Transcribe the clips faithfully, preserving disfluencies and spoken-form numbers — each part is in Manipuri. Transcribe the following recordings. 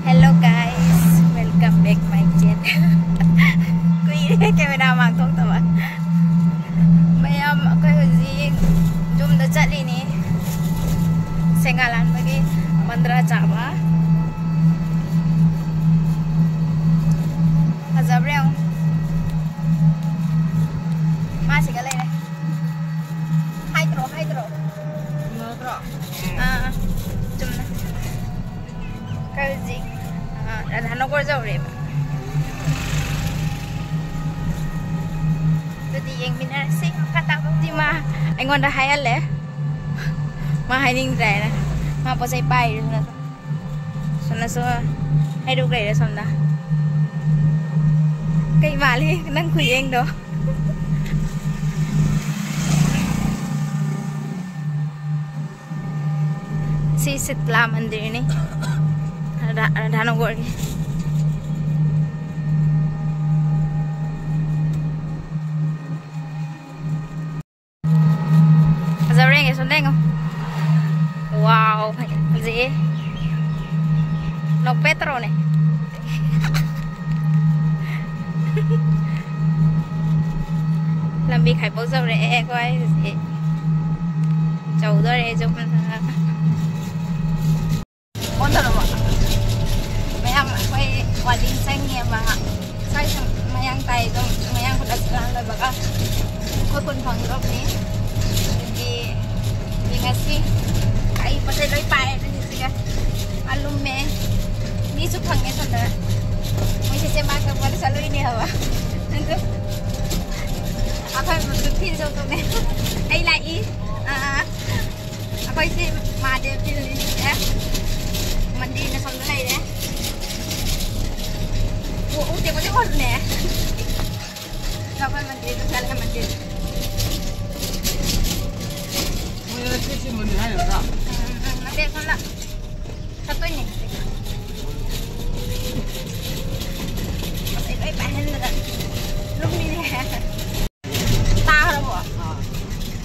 Hello guys, welcome back my channel. ꯀꯨꯏꯔꯦ camera ꯃꯥꯡ ꯊꯣꯛꯇꯕ꯫ ꯃꯌꯥꯝ ꯑꯩꯈꯣꯏ ꯍꯧꯖꯤꯛ ꯌꯨꯝꯗ ꯆꯠꯂꯤꯅꯤ꯫ ꯁꯦꯡꯒꯥ ꯂꯥꯟꯕꯒꯤ ꯃꯟꯗ꯭ꯔꯥ ꯆꯥꯕ꯫ ꯐꯖꯕ꯭ꯔꯥ ꯌꯦꯡꯉꯨ꯫ ꯃꯥꯁꯤꯒ ꯂꯩꯔꯦ꯫ ꯍꯥꯏꯗ꯭ꯔꯣ, ꯍꯥꯏꯗ꯭ꯔꯣ? ꯅꯠꯇ꯭ꯔꯣ? ꯑꯥ, ꯆꯨꯝꯅ꯫ ꯑꯩꯈꯣꯏ ꯍꯧꯖꯤꯛ, ꯑꯥ, ꯔꯥꯙꯥꯅꯒꯔ ꯌꯧꯔꯦꯕ꯫ ꯑꯗꯨꯗꯤ ꯌꯦꯡꯃꯤꯟꯅꯔꯁꯤ꯫ ꯃꯈꯥ ꯇꯥꯕꯗꯤ ꯃꯥ ꯑꯩꯉꯣꯟꯗ ꯍꯥꯏꯍꯜꯂꯦ꯫ ꯃꯥ ꯍꯥꯏꯅꯤꯡꯗ꯭ꯔꯦ ꯍꯥꯏꯅ꯫ ꯃꯥ ꯄꯣꯠ ꯆꯩ ꯄꯥꯏꯔꯤꯗꯨꯅ꯫ ꯁꯣꯝꯗꯁꯨ ꯍꯩꯔꯨꯛ ꯂꯩꯔꯦ ꯁꯣꯝꯗ꯫ ꯀꯩ ꯃꯥꯜꯂꯤ ꯅꯪ ꯈꯨꯌꯦꯡꯗꯣ? ꯁꯤ ꯁꯤꯇꯂꯥ ꯃꯟꯗꯤꯔꯅꯤ꯫ ꯔꯥꯙꯥ-, ꯔꯥꯙꯥꯅꯒꯔꯒꯤ꯫ ꯐꯖꯕ꯭ꯔꯥ ꯌꯦꯡꯒꯦ, ꯁꯣꯝꯗ ꯌꯦꯡꯉꯣ꯫ Wow, ꯐꯖꯩꯌꯦ꯫ ꯅꯣꯛꯐꯦꯠꯇꯔꯣꯅꯦ? ꯂꯝꯕꯤ ꯈꯥꯏꯕꯣꯛ ꯌꯧꯔꯛꯑꯦ ꯑꯩꯈꯣꯏ ꯍꯧꯖꯤꯛ꯫ ꯌꯧꯗꯣꯔꯦ ꯑꯩꯁꯨ꯫ ꯑꯣꯟꯗꯧꯔꯕ꯫ ꯃꯌꯥꯝ ꯑꯩꯈꯣꯏ ꯋꯥꯗꯤꯡ ꯆꯪꯉꯦꯕ꯫ ꯁ꯭ꯋꯥꯏ ꯁꯨꯝ ꯃꯌꯥꯡ ꯇꯥꯏ ꯑꯗꯨꯝ, ꯃꯌꯥꯡ ꯈꯨꯂꯥꯛ ꯂꯥꯟ ꯂꯣꯏꯕꯒ ꯑꯩꯈꯣꯏ ꯈꯨꯟ ꯐꯪꯗꯧꯕꯅꯤ꯫ ꯑꯗꯨꯒꯤ ꯌꯦꯡꯉꯁꯤ꯫ ꯑꯩ ꯄꯣꯠ ꯆꯩ ꯂꯣꯏ ꯄꯥꯏꯔꯦ ꯑꯗꯨꯒꯤꯁꯤꯒ꯫ ꯑꯂꯨꯝꯃꯦ꯫ ꯃꯤꯁꯨ ꯐꯪꯉꯦ ꯁꯣꯝꯗ꯫ ꯃꯣꯏꯁꯦ ꯆꯦ ꯃꯥ ꯀꯛꯄꯗ ꯆꯠꯂꯨꯏꯅꯦ ꯍꯥꯏꯕ꯫ ꯑꯗꯨ ꯑꯩꯈꯣꯏ ꯐꯤꯜ ꯆꯠꯇꯧꯅꯦ꯫ ꯑꯩ ꯂꯥꯛꯏ꯫ ꯑꯥ꯫ ꯑꯩꯈꯣꯏꯁꯤ ꯃꯍꯥꯗꯦꯕ ꯐꯤꯜꯅꯤꯁꯦ꯫ ꯃꯟꯗꯤꯔꯅ ꯁꯣꯝꯗ ꯂꯩꯔꯦ꯫ ꯎ, ꯎ ꯇꯦꯛꯄꯁꯦ ꯎꯔꯨꯅꯦ꯫ ꯑꯩꯈꯣꯏ ꯃꯟꯗꯤꯔꯗ ꯆꯠꯂꯦ, ꯃꯟꯗꯤꯔ꯫ ꯃꯣꯏꯅ ꯁꯤ ꯁꯤ ꯃꯟꯗꯤꯔ ꯍꯥꯏ ꯅꯠꯇ꯭ꯔꯥ? ꯎꯝ, ꯎꯝ, ꯅꯠꯇꯦ, ꯁꯣꯝꯗ ꯆꯠꯇꯣꯏꯅꯦ꯫ ꯑꯁ, ꯑꯩ ꯂꯣꯏ ꯄꯥꯏꯍꯟꯗꯅ ꯂꯨꯝꯃꯤꯅꯦ꯫ ꯇꯥꯈ꯭ꯔꯕꯣ?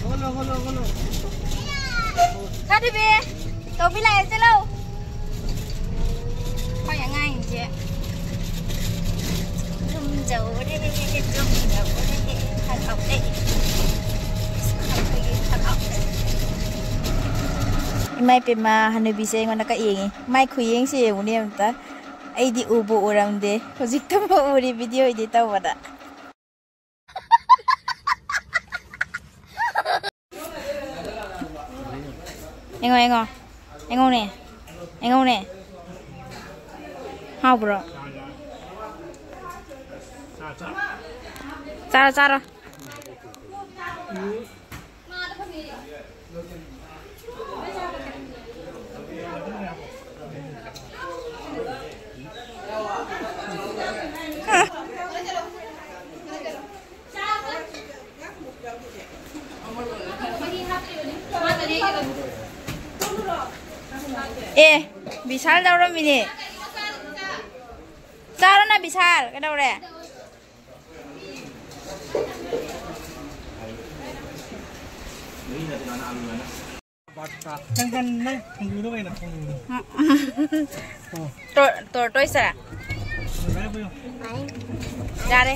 ꯍꯣꯂꯣ, ꯍꯣꯂꯣ, ꯍꯣꯂꯣ꯫ ꯁꯥꯊꯤꯕꯤ, ꯇꯣꯝꯕꯤ ꯂꯥꯛꯑꯦ, ꯆꯦꯜꯂꯣ꯫ ꯍꯣꯏ, ꯌꯨꯝ ꯌꯧꯔꯦ, ꯌꯨꯝ ꯌꯧꯔꯦ, ꯍꯔꯥꯎꯔꯦ꯫ ꯍꯔꯥꯎꯔꯦ꯫ ꯏꯃꯥ ꯏꯄꯦꯝꯃ, ꯍꯅꯨꯕꯤꯁꯦ ꯑꯩꯉꯣꯟꯗ ꯀꯛ ꯌꯦꯡꯉꯤ꯫ ꯃꯥꯏ ꯈꯨꯌꯦꯡꯁꯦ ꯌꯦꯡꯉꯨꯅꯦ ꯑꯝꯇ꯫ ꯑꯩꯗꯤ ꯎꯕꯨ ꯎꯔꯝꯗꯦ, ꯍꯧꯖꯤꯛꯇꯕꯨ ꯎꯔꯤ video edit ꯇꯧꯕꯗ꯫ ꯌꯦꯡꯉꯣ, ꯌꯦꯡꯉꯣ꯫ ꯌꯦꯡꯉꯧꯅꯦ꯫ ꯌꯦꯡꯉꯧꯅꯦ꯫ ꯍꯥꯎꯕ꯭ꯔꯣ? ꯆꯥꯔꯣ, ꯆꯥꯔꯣ꯫ ꯑꯦ, ꯕꯤꯁꯥꯜ ꯂꯧꯔꯝꯃꯤꯅꯦ꯫ ꯆꯥꯔꯣꯅ ꯕꯤꯁꯥꯜ, ꯀꯩꯗꯧꯔꯦ? ꯅꯪ, ꯅꯪ, ꯅꯪ ꯊꯣꯡꯕꯤꯔꯣ ꯀꯩꯅꯣ, ꯊꯣꯡꯕꯤꯔꯣ꯫ ꯇꯣ-, ꯇꯣꯔ ꯇꯣꯏꯁꯦ꯫ ꯌꯥꯔꯦ꯫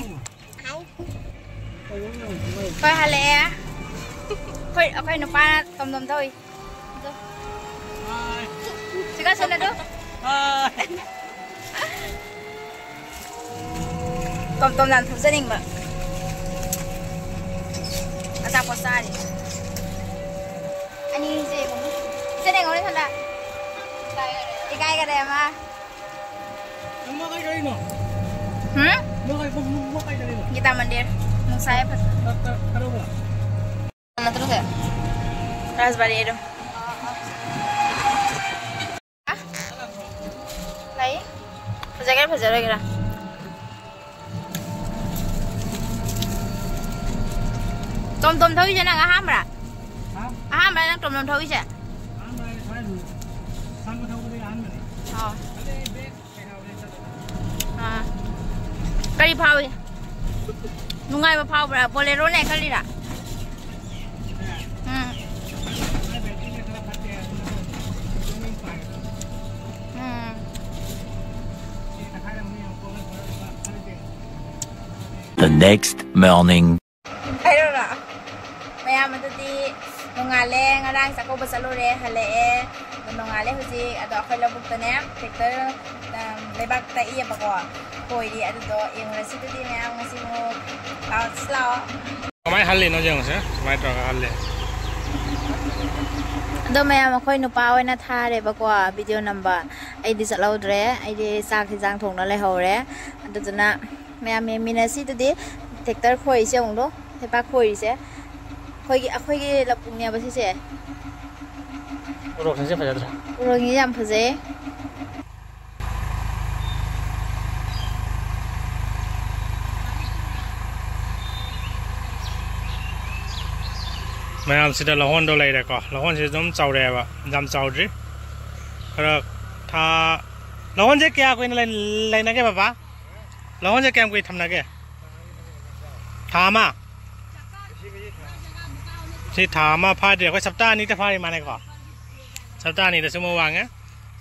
ꯑꯩꯈꯣꯏ ꯍꯜꯂꯛꯑꯦ꯫ ꯑꯩꯈꯣꯏ, ꯑꯩꯈꯣꯏ ꯅꯨꯄꯥꯅ ꯇꯣꯝ ꯇꯣꯝ ꯊꯧꯏ꯫ ꯁꯤꯒ ꯁꯤꯟꯅꯗꯨ꯫ ꯇꯣꯝ ꯇꯣꯝ ꯌꯥꯝ ꯊꯧꯖꯅꯤꯡꯕ꯫ ꯑꯆꯥꯄꯣꯠ ꯆꯥꯔꯤ꯫ ꯑꯅꯤꯁꯦ ꯌꯦꯡꯉꯨ꯫ ꯁꯤꯗ ꯌꯦꯡꯉꯨꯅꯦ ꯁꯣꯝꯗ꯫ ꯏꯀꯥꯏꯒꯔꯦ ꯑꯃ꯫ ꯅꯪ ꯃꯥ ꯀꯥꯏ ꯆꯠꯂꯤꯅꯣ? ꯍꯨꯝ? ꯃꯥ ꯀꯥꯏ, ꯃꯥ, ꯃꯥ ꯀꯥꯏ ꯆꯠꯂꯤꯅꯣ? ꯒꯤꯇꯥ ꯃꯟꯗꯤꯔ꯫ ꯅꯨꯡꯁꯥ ꯌꯥꯝ ꯐꯖ-, ꯀ-, ꯀ-, ꯀꯗꯧꯕ? ꯅꯠꯇ꯭ꯔꯣ ꯁꯦ? ꯔꯥꯖꯕꯥꯔꯤ ꯍꯥꯏꯗꯣ꯫ ꯑ? ꯂꯩ? ꯐꯖꯒꯦꯔꯥ ꯐꯖꯔꯣꯏꯒꯦꯔꯥ? ꯇꯣꯝ ꯇꯣꯝ ꯊꯧꯔꯤꯁꯦ ꯅꯪ ꯑꯍꯥꯟꯕꯔꯥ? ꯍꯥ? ꯑꯍꯥꯟꯕꯔꯥ ꯅꯪ ꯇꯣꯝ ꯇꯣꯝ ꯊꯧꯔꯤꯁꯦ? ꯑꯍꯥꯟꯕ ꯍꯥꯏ-, ꯁ꯭ꯋꯥꯏ ꯁꯪꯕ ꯊꯧꯕꯗꯤ ꯑꯍꯥꯟꯕꯅꯤ꯫ ꯑꯣ꯫ ꯑꯗꯩ ꯑꯩ ꯕꯦꯛ ꯀꯩꯀꯥ ꯍꯣꯔꯦꯟ ꯆꯠꯂꯒ꯫ ꯑꯥ꯫ ꯀꯔꯤ ꯐꯥꯎꯏ? ꯅꯨꯡꯉꯥꯏꯕ ꯐꯥꯎꯕ꯭ꯔꯥ? ꯕꯣꯂꯦꯔꯣꯅꯦ ꯈꯜꯂꯤꯔꯥ? ꯎꯝ꯫ ꯎꯝ꯫ The next morning. ꯍꯥꯏꯔꯣꯔꯥ? ꯃꯌꯥꯝ ꯑꯗꯨꯗꯤ ꯅꯣꯡꯉꯥꯜꯂꯦ, ꯉꯔꯥꯡ ꯆꯥꯛꯀꯧꯕ ꯆꯠꯂꯨꯔꯦ, ꯍꯜꯂꯛꯑꯦ꯫ ꯑꯗꯣ ꯅꯣꯡꯉꯥꯜꯂꯦ ꯍꯧꯖꯤꯛ꯫ ꯑꯗꯣ ꯑꯩꯈꯣꯏ ꯂꯧꯕꯨꯛꯇꯅꯦ ꯇ꯭ꯔꯦꯛꯇꯔ, ꯑꯝ, ꯂꯩꯕꯥꯛ ꯇꯛꯏꯌꯦꯕꯀꯣ, ꯈꯣꯏꯔꯤ꯫ ꯑꯗꯨꯗꯣ ꯌꯦꯡꯉꯨꯔꯁꯤ ꯑꯗꯨꯗꯤ ꯃꯌꯥꯝ ꯉꯁꯤ ꯑꯃꯨꯛ꯫ ꯂꯥꯛꯑꯣ, ꯁꯤ ꯂꯥꯛꯑꯣ꯫ ꯀꯃꯥꯏꯅ ꯍꯜꯂꯤꯅꯣ ꯌꯦꯡꯉꯨꯁꯦ, ꯀꯃꯥꯏꯅ ꯇꯧꯔꯒ ꯍꯜꯂꯤ꯫ ꯑꯗꯣ ꯃꯌꯥꯝ ꯑꯩꯈꯣꯏ ꯅꯨꯄꯥ ꯑꯣꯏꯅ ꯊꯥꯔꯦꯕꯀꯣ ꯚꯤꯗꯤꯑꯣ ꯅꯝꯕ꯫ ꯑꯩꯗꯤ ꯆꯠꯍꯧꯗ꯭ꯔꯦ, ꯑꯩꯗꯤ ꯆꯥꯛ ꯍꯤꯟꯖꯥꯡ ꯊꯣꯡꯅ ꯂꯩꯍꯧꯔꯦ꯫ ꯑꯗꯨꯗꯨꯅ ꯃꯌꯥꯝ ꯌꯦꯡꯃꯤꯟꯅꯁꯤ ꯑꯗꯨꯗꯤ꯫ ꯇ꯭ꯔꯦꯛꯇꯔ ꯈꯣꯏꯔꯤꯁꯦ ꯌꯦꯡꯉꯨꯗꯣ, ꯂꯩꯕꯥꯛ ꯈꯣꯏꯔꯤꯁꯦ꯫ ꯑꯩꯈꯣꯏꯒꯤ, ꯑꯩꯈꯣꯏꯒꯤ ꯂꯧꯕꯨꯛꯅꯦꯕ ꯁꯤꯁꯦ꯫ ꯎꯔꯣꯛꯁꯤꯡꯁꯦ ꯐꯖꯗ꯭ꯔꯥ? ꯎꯔꯣꯛꯁꯤꯡꯁꯦ ꯌꯥꯝ ꯐꯖꯩ꯫ ꯃꯌꯥꯝꯁꯤꯗ ꯂꯧꯍꯣꯟꯗꯣ ꯂꯩꯔꯦꯀꯣ꯫ ꯂꯧꯍꯣꯟꯁꯦ ꯑꯗꯨꯝ ꯆꯥꯎꯔꯛꯑꯦꯕ, ꯌꯥꯝ ꯆꯥꯎꯗ꯭ꯔꯤ꯫ ꯈꯔ ꯊꯥ, ꯂꯧꯍꯣꯟꯁꯦ ꯀꯌꯥ ꯀꯨꯏꯅ ꯂꯩ-, ꯂꯩꯅꯒꯦ ꯕꯕꯥ? ꯂꯧꯍꯣꯟꯁꯦ ꯀꯌꯥꯝ ꯀꯨꯏ ꯊꯝꯅꯒꯦ? ꯊꯥ ꯑꯃ? ꯁꯤ ꯊꯥ ꯑꯃ ꯐꯥꯗ꯭ꯔꯤ, ꯑꯩꯈꯣꯏ ꯁꯞꯇꯥ ꯑꯅꯤꯗ ꯐꯥꯔꯤ ꯃꯥꯅꯦꯀꯣ꯫ ꯁꯞꯇꯥ ꯑꯅꯤꯗ ꯁꯨꯝꯕ ꯋꯥꯡꯉꯦ꯫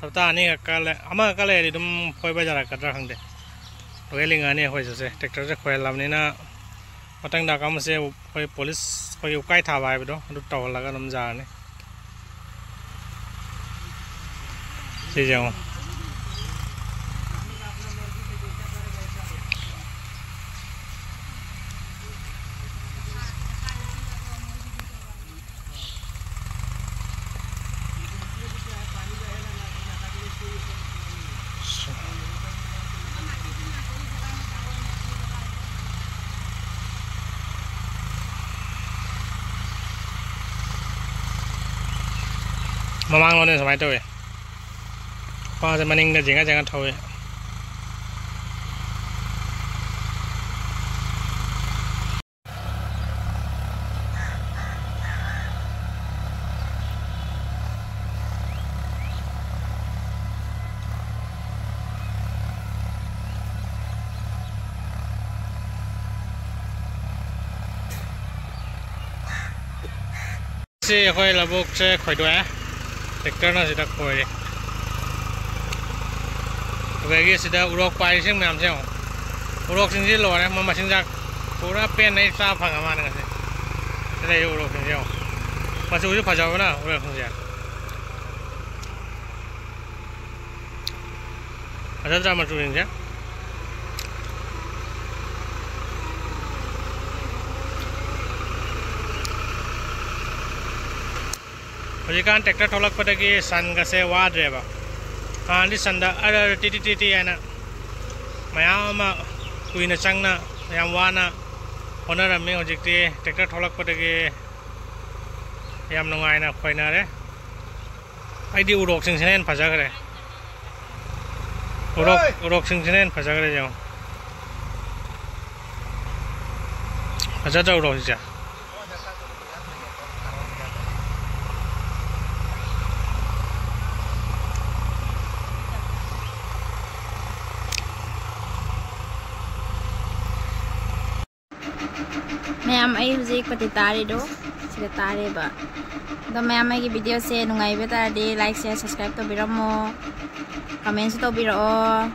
ꯁꯞꯇꯥ ꯑꯅꯤꯒ ꯀ-, ꯑꯃꯒ ꯀ ꯂꯩꯔꯗꯤ ꯑꯗꯨꯝ ꯐꯣꯏꯕ ꯌꯥꯔꯛꯀꯗ꯭ꯔꯥ ꯈꯪꯗꯦ꯫ ꯂꯣꯏ ꯂꯤꯡꯉꯛꯑꯅꯤ ꯑꯩꯈꯣꯏꯁꯨ ꯁꯦ꯫ ꯇ꯭ꯔꯦꯛꯇꯔꯁꯦ ꯈꯣꯏꯍꯜꯂꯕꯅꯤꯅ ꯃꯊꯪꯗ ꯀꯥꯝꯕꯁꯦ ꯑꯩꯈꯣꯏ ꯄꯣꯂꯤꯁ, ꯑꯩꯈꯣꯏꯒꯤ ꯎꯀꯥꯏ ꯊꯥꯕ ꯍꯥꯏꯕꯗꯣ, ꯑꯗꯨ ꯇꯧꯍꯜꯂꯒ ꯑꯗꯨꯝ ꯌꯥꯔꯅꯤ꯫ ꯁꯤꯁꯦ ꯌꯦꯡꯉꯣ꯫ ꯃꯃꯥꯡꯂꯣꯝꯗ ꯁꯨꯃꯥꯏꯅ ꯇꯧꯋꯦ꯫ ꯄꯥꯁꯦ ꯃꯅꯤꯡꯗ ꯖꯤꯡꯒ ꯖꯤꯡꯒ ꯊꯧꯋꯦ꯫ ꯁꯤ ꯑꯩꯈꯣꯏ ꯂꯧꯕꯨꯛꯁꯦ ꯈꯣꯏꯗꯣꯛꯑꯦ꯫ ꯇ꯭ꯔꯦꯛꯇꯔꯅ ꯁꯤꯗ ꯈꯣꯏꯔꯦ꯫ ꯑꯗꯒꯤ ꯁꯤꯗ ꯎꯔꯣꯛ ꯄꯥꯏꯔꯤꯁꯤꯡ ꯃꯌꯥꯝꯁꯦ ꯌꯦꯡꯉꯣ꯫ ꯎꯔꯣꯛꯁꯤꯡꯁꯤ ꯂꯣꯏꯔꯦ, ꯃ- ꯃꯆꯤꯟꯖꯥꯛ ꯄꯨꯔꯥ ꯄꯦꯟꯅ ꯑꯩ ꯆꯥ ꯐꯪꯉ ꯃꯥꯅꯦ ꯉꯁꯤ꯫ ꯁꯤꯗ ꯂꯩꯔꯤꯕ ꯎꯔꯣꯛꯁꯤꯡꯁꯦ ꯌꯦꯡꯉꯣ, ꯃꯆꯨꯁꯨ ꯐꯖꯕꯅ ꯎꯔꯣꯛꯁꯤꯡꯁꯦ꯫ ꯐꯖꯗ꯭ꯔꯥ ꯃꯆꯨꯁꯤꯡꯁꯦ? ꯍꯧꯖꯤꯛꯀꯥꯟ ꯇ꯭ꯔꯦꯛꯇꯔ ꯊꯣꯛꯂꯛꯄꯗꯒꯤ ꯁꯟꯒꯁꯦ ꯋꯥꯗ꯭ꯔꯦꯕ꯫ ꯍꯥꯟꯅꯗꯤ ꯁꯟꯗ ꯑꯔ ꯑꯔ ꯇꯤ ꯇꯤ ꯇꯤ ꯇꯤ ꯍꯥꯏꯅ ꯃꯌꯥꯝ ꯑꯃ ꯀꯨꯏꯅ ꯆꯪꯅ ꯌꯥꯝ ꯋꯥꯅ ꯍꯣꯠꯅꯔꯝꯃꯤ꯫ ꯍꯧꯖꯤꯛꯇꯤ ꯇ꯭ꯔꯦꯛꯇꯔ ꯊꯣꯛꯂꯛꯄꯗꯒꯤ ꯌꯥꯝ ꯅꯨꯡꯉꯥꯏꯅ ꯈꯣꯏꯅꯔꯦ꯫ ꯑꯩꯗꯤ ꯎꯔꯣꯛꯁꯤꯡꯁꯤꯅ ꯍꯦꯟꯅ ꯐꯖꯈ꯭ꯔꯦ꯫ ꯎꯔꯣꯛ ꯎꯔꯣꯛꯁꯤꯡꯁꯤꯅ ꯍꯦꯟꯅ ꯐꯖꯈ꯭ꯔꯦ ꯌꯦꯡꯉꯣ꯫ ꯐꯖꯗ꯭ꯔ ꯎꯔꯣꯛꯁꯤꯡꯁꯦ? ꯃꯌꯥꯝ, ꯑꯩ ꯍꯧꯖꯤꯛ ꯄꯇꯤ ꯇꯥꯔꯤꯗꯣ ꯁꯤꯗ ꯇꯥꯔꯦꯕ꯫ ꯑꯗꯣ ꯃꯌꯥꯝ, ꯑꯩꯒꯤ ꯚꯤꯗꯤꯑꯣꯁꯦ ꯅꯨꯡꯉꯥꯏꯕ ꯇꯥꯔꯗꯤ like, share, subscribe ꯇꯧꯕꯤꯔꯝꯃꯣ, comment ꯁꯨ ꯇꯧꯕꯤꯔꯛꯑꯣ꯫